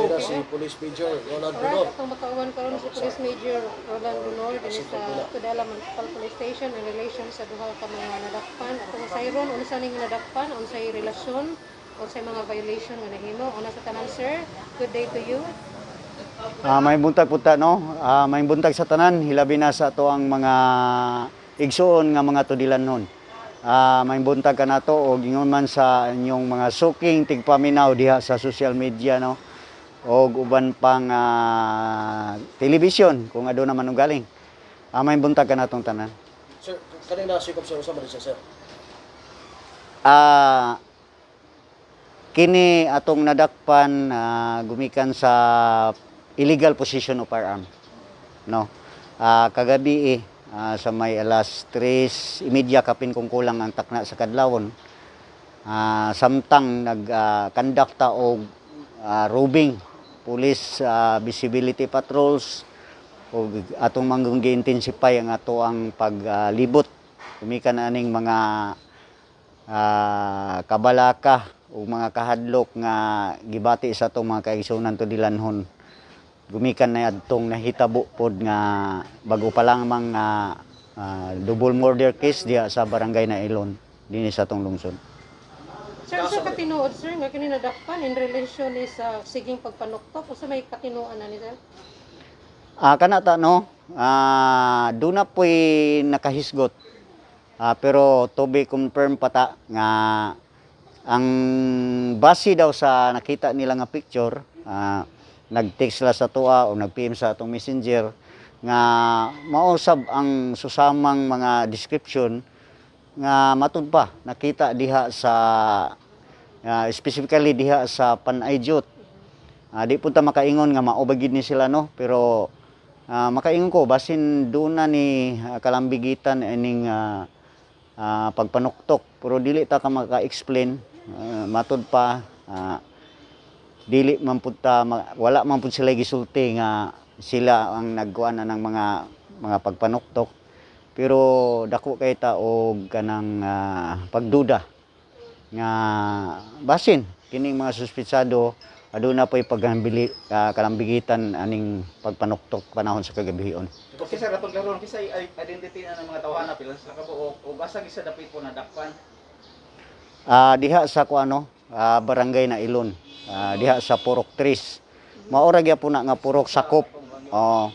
Kanina si Police Major Roland Alright, Bunor. Atong makauban karon si Police Major Roland Bunor dinhi sa Tudela Municipal Police Station in relation sa duha ka mga nadakpan. Atong sayron unsa ning nadakpan, unsay relasyon, unsay mga violation nga nahimo. Una sa tanan, sir, good day to you. May buntag punta, no. May buntag sa tanan, hilabi na sa ato ang mga igsuon nga mga tudilanhon. May buntag ka nato og ingon man sa inyong mga suking tigpaminaw diha sa social media, no, og uban pang television kung aduna man og galing. May buntag ka natong tanan. Sir, kanina si sir, unsa man siya, sir? Kini atong nadakpan gumikan sa illegal possession of firearm, no? Kagabi eh, sa may alas 3:30 kapin kung kulang ang takna sa kadlawon, samtang nag-conduct ta og roving police visibility patrols ug atong manggong gi-intensify ang ato ang paglibot gumikan aning mga kabalaka o mga kahadlok nga gibati sa atong mga kaigsuonan tudilanhon, gumikan na adtong nahitabo pod nga bago pa lang mga double murder case diha sa barangay Nailon dinhi sa atong lungsod. Sir, sa katinuod, sir, nga kini nadakpan in relation ni sa siging pagpanuktok, unsa may katinuan na ni, sir? Kana ta, no. Duna po'y nakahisgot. Pero to be confirmed pa ta nga ang base daw sa nakita nila nga picture, nag-text sila sa tuwa o nag-PM sa atong messenger nga mausab ang susamang mga description nga matud pa nakita diha sa specifically diha sa Panay Jute. Di punta makaingon nga mao ba gid ni sila, no, pero makaingon ko basin doon na ni kalambigitan ining pagpanuktok, pero dili ta ka maka-explain. Matud pa dili man pud ta wala man pud sila gisulti nga sila ang nagkuan na ng mga pagpanuktok, pero dako kay ta og kanang pagduda nga basin kining mga suspitsado aduna po'y paghambili kalambigitan aning pagpanuktok panahon sa kagabion. Kasi sir, atong karon kinsa identity na ng mga tawhana, pila sa kabuok o asa gisa dapit po nadakpan? Diha sa kuano, barangay Nailon. Diha sa Purok Tres. Maora gyapon na nga purok sakop. Oh,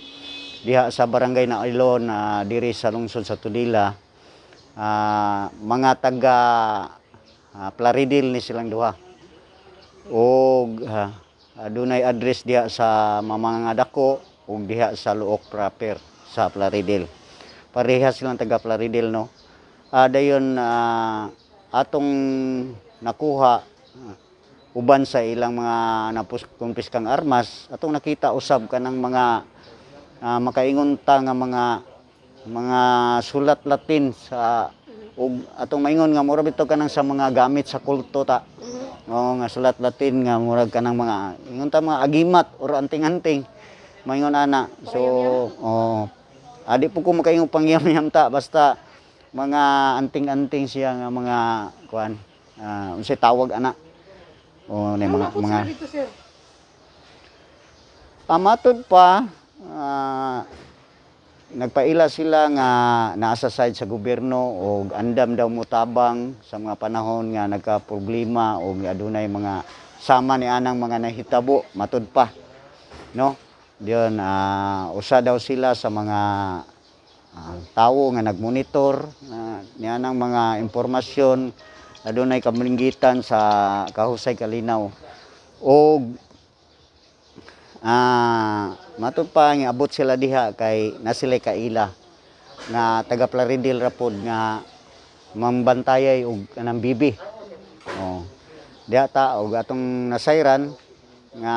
diha sa barangay Nailon, diri sa lungsod sa Tudela. Mga taga Plaridel ni silang duha. Og adunay address diha sa Mamanga Dako ug diha sa Luok proper sa Plaridel. Pareha silang taga Plaridel, no. Dayon atong nakuha uban sa ilang mga napus kumpiskang armas, atong nakita usab kanang mga makaingon ta nga mga sulat Latin sa ug atong maingon nga mura bitaw kanang sa mga gamit sa kulto ta. Oo, nga sulat Latin nga murag kanang mga ingon ta mga agimat or anting-anting. Maingon ana. So, oh, adi po ko makaingon pangyam-yam ta, basta mga anting-anting siya nga mga kuan. Unsay tawag ana? O ni Ano mga po mga sila dito, sir? Pamatod pa, nagpaila sila nga naa sa side sa gobyerno o andam daw motabang sa mga panahon nga nagka-problema o adunay mga sama ni anang mga nahitabo, matud pa, no? Diyon usa daw sila sa mga tawo nga nagmonitor ni anang mga impormasyon adunay kamlinggitan sa kahusay kalinaw og matud pa nga abot sila diha kay na sila kaila nga taga Plaridel ra pod nga mambantayay og kanang bibi. Oh. Diha ta og atong nasayran nga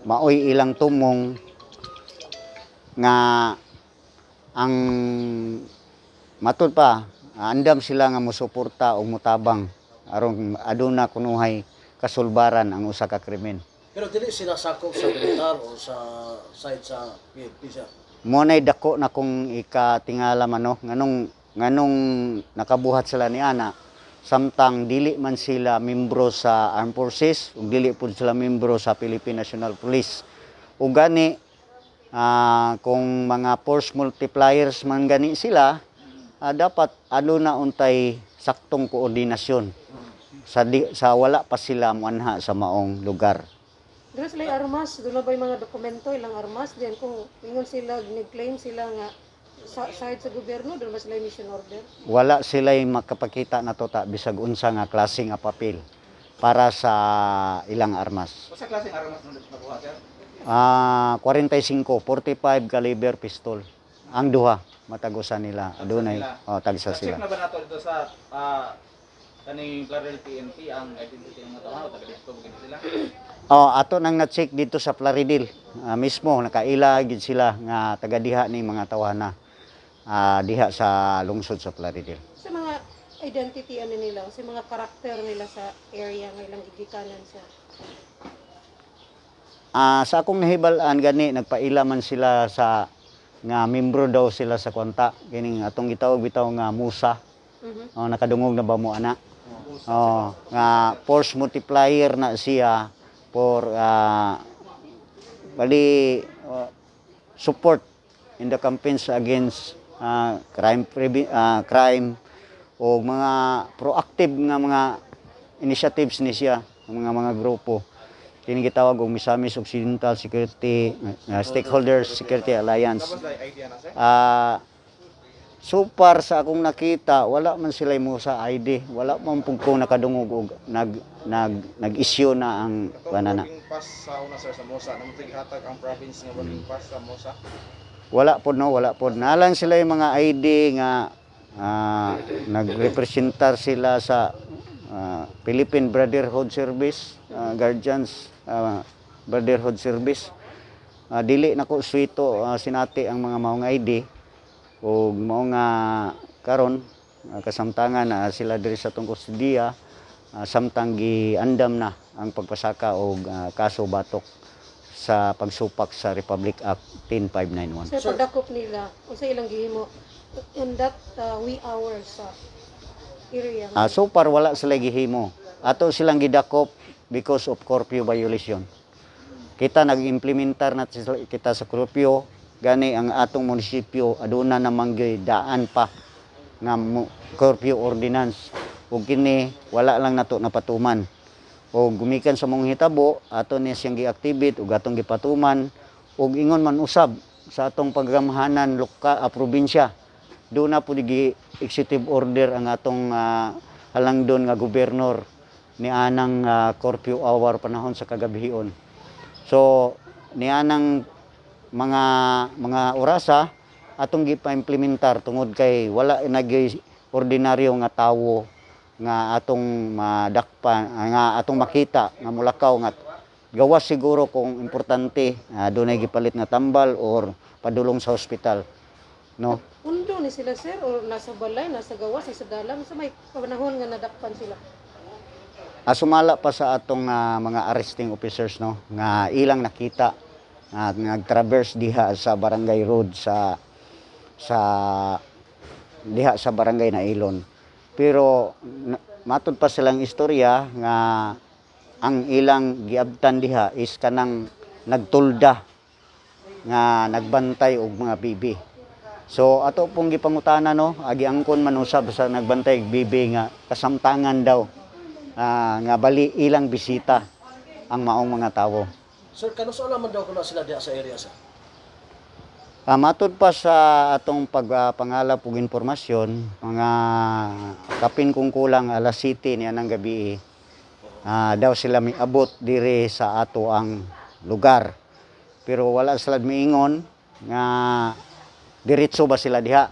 maoy ilang tumong nga ang matud pa andam sila nga mosuporta o motabang aron aduna kunuhay kasulbaran ang usa ka krimen. Pero dili sila sakop sa militar o sa side sa PNP, sir? Mo nay dako na kung ikatingala man, no, nganong nganong nakabuhat sila ni ana. Samtang dili man sila membro sa Armed Forces ug dili pud sila membro sa Philippine National Police. Ug gani kung mga force multipliers man gani sila, dapat aduna untay saktong koordinasyon sa wala pa sila muanha sa maong lugar. Doon sila armas, doon na ba yung mga dokumento ilang armas din kung ingon sila nag-claim sila nga sa side sa gobyerno, doon ba sila yung mission order? Wala sila makapakita na tota bisag unsa nga klase nga papel para sa ilang armas. Usa klaseng armas na nakuha, sir? 45, 45 caliber pistol. Ang duha matagusan nila. Adunay, sila. oh, tagsa Na-check sila. na ba nato dito sa kaning Clarel PNP ang identity ng mga tawhana o taga dito ba gid sila? Oh, ato nang na-check dito sa Plaridel. Mismo nakaila gid sila nga taga diha ni mga tawhana. Diha sa lungsod sa Plaridel. Sa mga identity ano nila, sa mga karakter nila sa area nga ilang gigikanan sa Sa akong nahibal-an gani nagpaila man sila sa nga membro daw sila sa kwanta kining atong gitawag bitaw nga Musa. Oh, nakadungog na ba mo ana? Oh, nga force multiplier na siya for bali support in the campaigns against crime o mga proactive nga mga initiatives ni siya mga grupo kini gitawag og Misamis Occidental Security Stakeholders Security Alliance. Tapos dai idea na, sir. So far sa akong nakita, wala man sila mo sa ID, wala man pud ko nakadungog og nag nag nag-issue na ang Katong kuan na. working pass sa una, sir, sa Mosa, namang hatag ang province nga working pass sa Mosa? Wala pod, no, wala pod. Nalang sila yung mga ID nga nagrepresentar sila sa Philippine Brotherhood Service, Guardians Brotherhood Service. Dili na ko swito sinati ang mga maong ID ug mao nga karon kasamtangan na sila diri sa atong kustodiya samtang giandam na ang pagpasaka og kaso batok sa pagsupak sa Republic Act 10591. Sa pagdakop nila, unsa ilang gihimo in that wee hours sa area? So far wala sila gihimo. Ato silang gidakop because of curfew violation. Kita nag-implementar na kita sa curfew, gani ang atong munisipyo aduna namang daan pa nga curfew ordinance ug kini wala lang nato napatuman. O gumikan sa mong hitabo, ato ni siyang gi-activate ug atong gipatuman ug ingon man usab sa atong paggamhanan loka probinsya. Doon na po gi executive order ang atong halangdon nga gobernador ni anang curfew hour panahon sa kagabion. So nianang mga orasa atong gipa-implementar tungod kay wala nagay ordinaryo nga tawo nga atong madakpan, nga atong makita nga mulakaw nga gawas siguro kung importante dunay gipalit nga tambal or padulong sa ospital, no. Undo ni sila, sir, or nasa balay, nasa gawas, nasa dalam sa may panahon nga nadakpan sila? Sumala pa sa atong mga arresting officers, no, nga ilang nakita nag-traverse diha sa barangay road sa diha sa barangay Nailon. Pero matud pa silang istorya nga ang ilang giabtan diha is kanang nagtulda nga nagbantay og mga bibi. So ato pong gipangutana, no, agi angkon man usab sa nagbantay og bibi nga kasamtangan daw nga bali ilang bisita ang maong mga tawo. Sir, kanus-a man daw kuno sila diha sa area, sir? Matud pa sa atong pagpangalap og impormasyon, mga kapin kung kulang alas 7 niya ng gabi daw sila miabot dire sa ato ang lugar. Pero wala sila miingon nga diretso ba sila diha.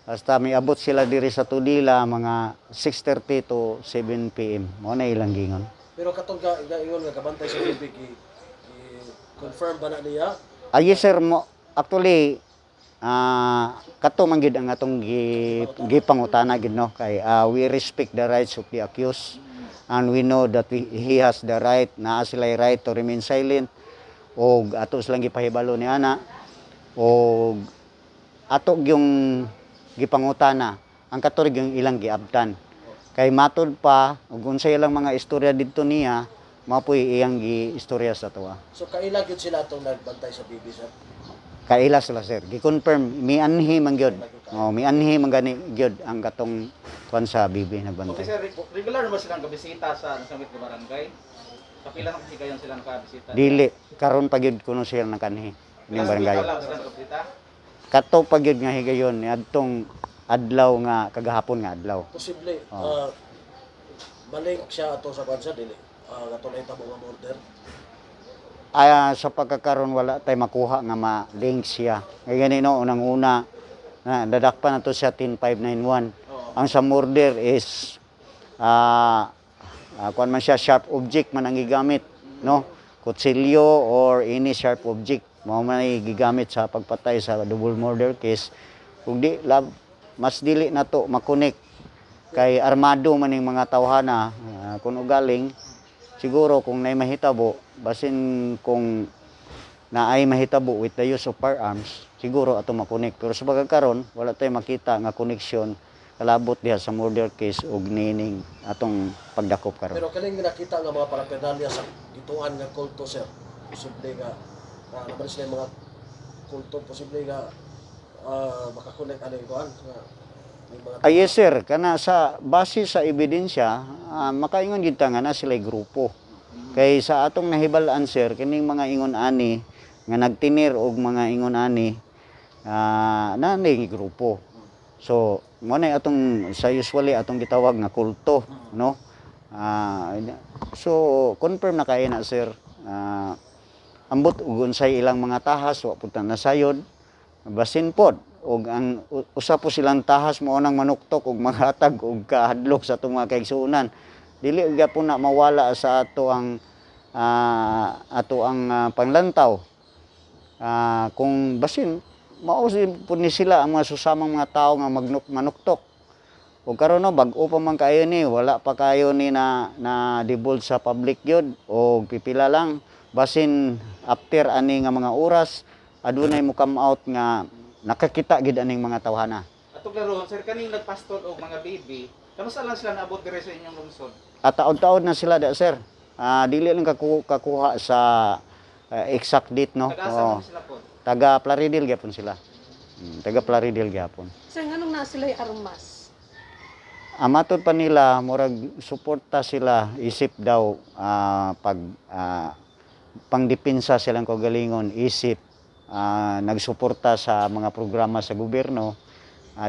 Basta miabot sila dire sa Tudila mga 6:30 to 7 PM. Mao na ilang giingon. Pero katong ga ingon nga kabantay sa tubig, gi confirm ba na niya? Yes sir, mo actually kato man gid ang atong gipangutana gid, no, kay we respect the rights of the accused and we know that he has the right, naa sila right to remain silent og ato silang gipahibalo ni ana og ato yung gipangutana ang kato yung ilang giabtan. Kay matud pa ug unsay ilang mga istorya didto niya, mao po'y iyang gi-istorya sa tuwa. So kaila gyud sila atong nagbantay sa bibi, sir? Kaila sila, sir. Gi-confirm mianhi man gyud. Oh, mianhi man gani gyud ang katong kuan sa bibi Okay nagbantay. sir, regular na ba silang kabisita sa Nasamit nga barangay? Kapila na kasi kayo silang kabisita? Dili karon pa gyud kuno sila nakanhi ning barangay. Pila silang kabisita? Kato pa gyud nga higayon niadtong adlaw nga kagahapon nga adlaw. Posible malink siya ato sa kwan, sir, dili? Katong nahitabo nga murder. Ay, sa pagkakaroon wala tay makuha nga ma-link siya. Kaya gani no, unang-una na dadakpan na to siya 10591. Oo. Ang sa murder is kuan man siya, sharp object man ang gigamit, no? Kutsilyo or any sharp object mao man ay gigamit sa pagpatay sa double murder case. Ug di lab, mas dili na to makonek kay armado man ning mga tawhana, kun ugaling siguro kung nay mahitabo, basin kung naay mahitabo with the use of firearms, siguro ato makonek. Pero sa pagkakaron wala tay makita nga connection kalabot diha sa murder case ug nining atong pagdakop karon. Pero kaning nakita nga mga paraphernalia sa gituan nga kulto, sir. Posible nga naman sila yung mga kulto, posible nga makakonect ani kuan nga may mga Ay, yes sir, kana sa base sa ebidensya, makaingon gid ta nga na sila'y grupo. Kay sa atong nahibal-an, sir, kining mga ingon ani nga nagtinir og mga ingon ani, na ni grupo. So, mo na atong sa usually atong gitawag nga kulto, no? So confirm na kay na, sir. Ambot ug unsay ilang mga tahas wa pud ta nasayod, basin pod og ang usa po silang tahas mao nang manuktok og maghatag og kahadlok sa atong mga kaigsuonan, dili gyapon na mawala sa ato ang panglantaw. Kung basin mao pud ni sila ang mga susamang mga tao nga manuktok. Ug karon no, bag-o pa man kayo ni, wala pa kayo ni na na divulge sa public gyud og pipila lang. Basin after ani nga mga oras adunay mo come out nga nakakita gid aning mga tawhana. Atong klarohon sir, kaning nagpastol og mga baby, kamusta lang sila naabot dire sa inyong lungsod? At taod-taod na sila da, sir. Dili lang kakuha sa exact date, no. Taga-asa Oo. man sila po? Taga Plaridel gyapon sila. Taga Plaridel gyapon. Sir, nganong naa sila armas? Amatod pa nila, murag suporta sila isip daw pag pangdepensa silang kagalingon isip nagsuporta sa mga programa sa gobyerno,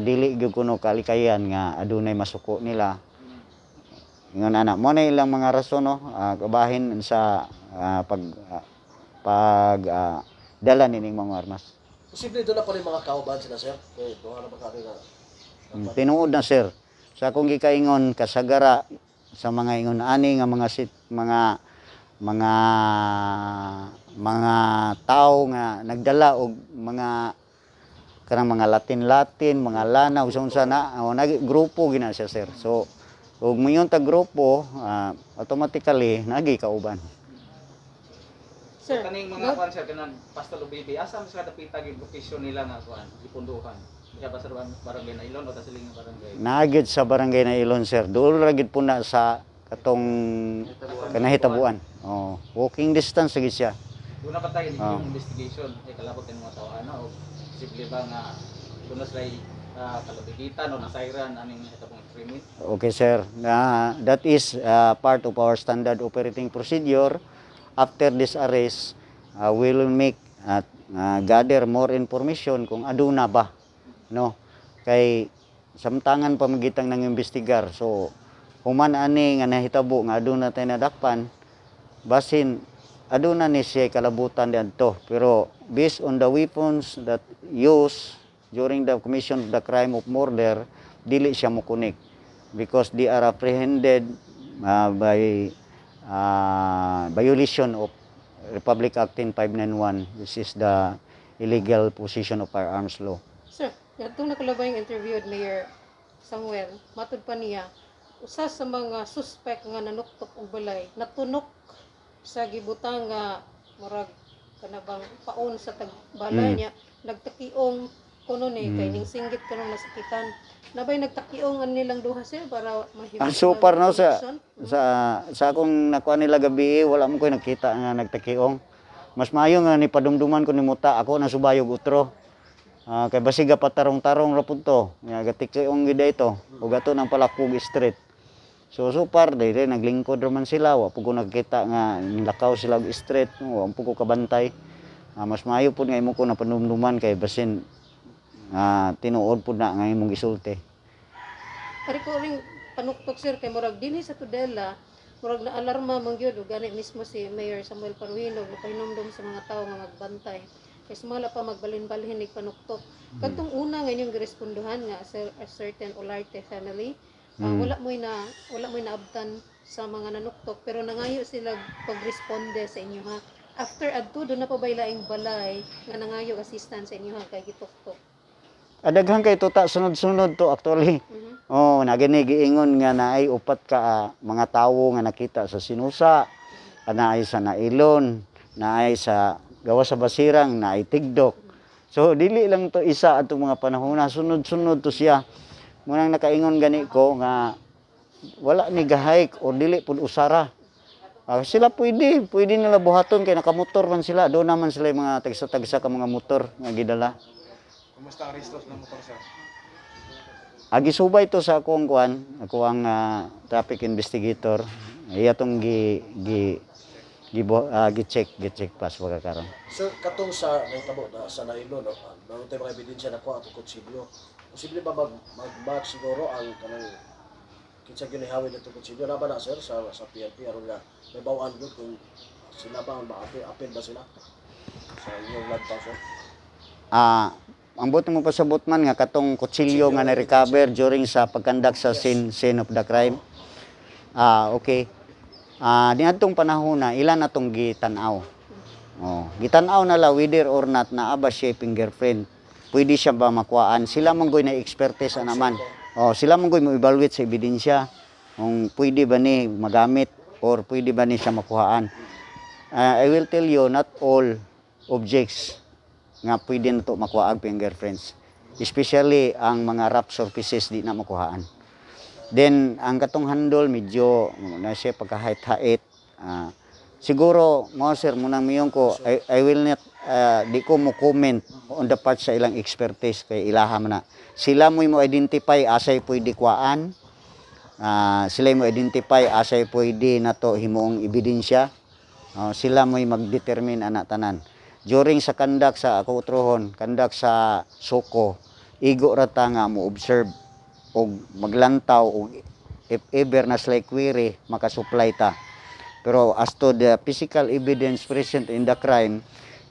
dili gyud kuno kalikayan nga adunay masuko nila. Ingon ana mo na ilang mga rason, no, kabahin sa pag pag dala nining mga armas. Posible doon na pa rin mga kauban sila, sir. Kay duha na ba kami nga Tinuod na, sir. Sa akong gikaingon kasagara sa mga ingon ani nga mga sit, mga mga mga tao nga nagdala og mga kanang mga Latin-Latin, mga lana ug unsa na, o nag grupo gina siya, sir. So ug moingon ta grupo, automatically nagi kauban. Sir, Kaning mga kuan sir, kanang pastol og baby, asa man sila dapita gyud location nila nga kuan, gipunduhan? Diha ba sa barangay na Ilon o ta siling nga barangay? Naagid sa barangay na Ilon, sir. Dool ra gid po na sa katong kanahitabuan. Oh, walking distance gid siya. Doon na pa tayo Ah. yung investigation ay kalabot ng mga tao ano o posible ba nga doon na sila kalabigitan o nasayran aning itabong extremist? Okay, sir. That is part of our standard operating procedure. After this arrest, we will make gather more information kung aduna ba, no? Kay samtangan pa magitang nang imbestigar. So, human ani nga nahitabo nga aduna tay nadakpan, basin aduna ni siya kalabutan diadto. Pero based on the weapons that used during the commission of the crime of murder, dili siya mokunik because they are apprehended by violation of Republic Act 10591, which is the illegal possession of firearms law. Sir, katong nakulabay yung interview with Mayor Samuel, matud pa niya, usa sa mga suspect nga nanuktok og balay, natunok sa gibutang nga murag kanabang paon sa tagbalay niya, nagtakiong. Kuno ni kay ning singgit karon nasakitan. Nabay nagtakiong ang nilang duha, sir, para mahimo Ang so far, no, sa connection? sa sa akong nakuha nila gabi, wala mo ko nakita nga nagtakiong. Mas maayo nga ni padumduman ko ni muta ako na subayog utro. Ah, kay basiga patarong-tarong ra pud to. Nga gatikiong gid ito ug ato nang Palakug Street. So so far dili naglingkod ra man sila, wa pud ko nakita nga nilakaw sila og street, wa pud ko kabantay. Ah, mas maayo pud nga imo ko na padumduman kay basin tinuod pud na nga imong gisulti. Pare ko ring panuktok, sir, kay murag dinhi sa Tudela, murag na alarma man gyud ug gani mismo si Mayor Samuel Paruinog napahinumdom sa mga tawo nga magbantay kay sumala pa magbalhin-balhin nig panuktok. Kadtong una nga inyong girespondohan nga a certain Olarte family, wala mo'y naabtan sa mga nanuktok pero nangayo sila pagresponde sa inyo ha. After adto, doon na pa ba'y laing balay nga nangayo assistance sa inyo ha kay gituktok? Adaghan kay tuta, sunod-sunod to actually. Oh, nagini giingon nga naay upat ka mga tawo nga nakita sa Sinusa, naay sa Nailon, naay sa gawas sa Basirang, naay Tigdok. So dili lang to isa atong mga panahon na sunod-sunod to siya. Munang nakaingon gani ko nga wala ni gahike o dili pud usara. Ah, sila pwede, pwede nila buhaton kay nakamotor man sila. Doon naman sila yung mga tagsa-tagsa ka mga motor nga gidala. Kumusta ang restores ng motor, sir? Agi subay to sa akong kuan, ako ang traffic investigator. Iya tong gi gi gi, gi-check pas wala karon. Sir, katong sa nahitabo na sa Nailo, no, meron tayong mga ebidensya na kuha atong kutsilyo. Posible ba mag-match siguro ang kanang kinsa gyud nihawin itong kutsilyo? Na ba na, sir, sa PNP aron nga may bawaan gyud kung sila ba ang ma-appeal appeal ba sila sa inyong lantaw, sir? Ah, ang buot mo pasabot man nga katong kutsilyo nga na-recover during sa pagkandak sa scene scene of the crime. Ah, okay. Ah, niadtong panahon na ilan na tong gitan-aw. Oh, gitan-aw na la whether or not naa ba siya fingerprint. Pwede siya ba makuhaan? Sila man goy na expertise ana man. Oh, sila man goy mo evaluate sa ebidensya kung pwede ba ni magamit or pwede ba ni siya makuhaan. Ah, I will tell you, not all objects nga pwede na to makuha ang fingerprints. Especially ang mga rough surfaces, di na makuhaan. Then ang katong handle medyo na siya pagkahait-hait. Ah, siguro mo sir munang miyon ko I will not di ko mo comment on the part sa ilang expertise kay ilaha man na. Sila mo identify asay pwede kuhaan. Ah, sila mo identify asay pwede na to himuong ebidensya. Oh, sila mo'y magdetermine ana tanan. During sa conduct sa ako utrohon, conduct sa SOCO, igo ra ta nga mo observe og maglantaw og if ever na sila query, makasupply ta. Pero as to the physical evidence present in the crime,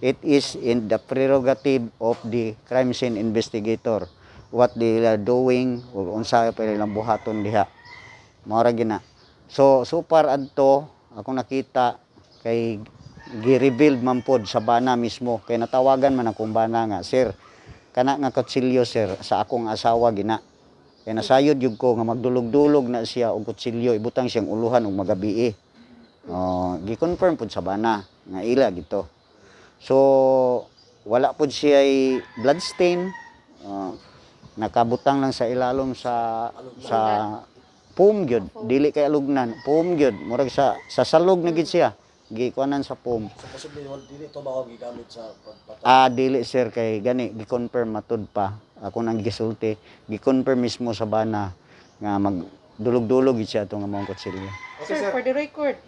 it is in the prerogative of the crime scene investigator what they are doing o unsa pa ilang buhaton diha. Mao ra gina. So, so far adto ako nakita kay gi-revealed man pod sa bana mismo kay natawagan man akong bana nga, "Sir, kana nga kutsilyo, sir, sa akong asawa gina kay nasayod jud ko nga magdulog-dulog na siya og kutsilyo, ibutang siyang uluhan og magabii." Oh, gi-confirm pud sa bana nga ila gito. So wala pud siya blood stain. Oh, nakabutang lang sa ilalom sa foam gyud, dili kay alugnan, foam gyud, murag sa salog na gid siya gikuanan sa foam. So posible wala dili to mao ang gigamit sa pagpatay? Ah, dili, sir, kay gani gi-confirm matud pa ako nang gisulti, gi-confirm mismo sa bana nga mag dulog-dulog gid siya atong nga maong kutsilyo. Okay, Sir, sir. for the record,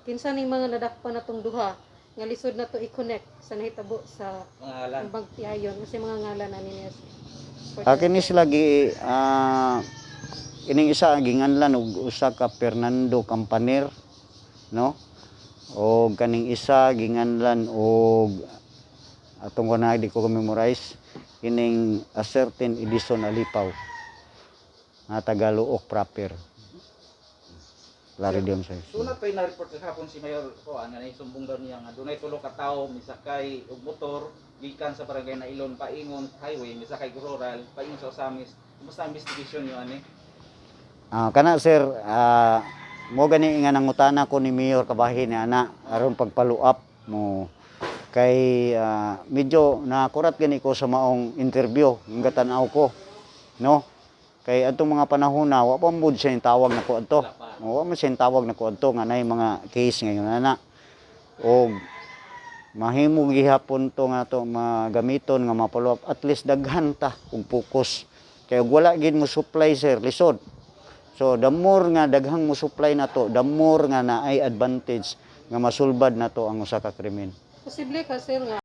kinsa ning mga nadakpan natong duha nga lisod na to i-connect sa nahitabo sa Mga ngalan. Bagtiayon kasi mga ngalan ani niya, sir? For the Akin ni record. sila gi ining isa ginganlan og usa ka Fernando Campaner, no, og kaning isa ginganlan og atong kana di ko memorize, kining a certain Edison Alipaw nga taga Luok proper. Lari diyon sa Sunod pa yung na-report kahapon si Mayor Juan nga naisumbong daw niya nga dunay tulo ka tawo misakay og motor gikan sa barangay Nailon paingon sa highway, misakay rural paingon sa Osamis. Kumusta ang investigation niyo ani? Ah, kana sir, mo gani nga nangutana ko ni Mayor kabahin ni ana aron pagpalo up mo. Kay medyo nakurat gani ko sa maong interview nga tan-aw ko, no? Kay atong mga panahon na wa pa mood siya yung tawag na ko adto. Wa man siya yung tawag na ko adto nga nay mga case ngayon ana. Og mahimo gihapon to nga to magamiton nga ma-follow up, at least daghan ta og focus. Kay og wala gid mo supply, sir, lisod. So the more nga daghang mo supply na to, the more nga naay advantage nga masulbad na to ang usa ka krimen. Posible ka, sir, nga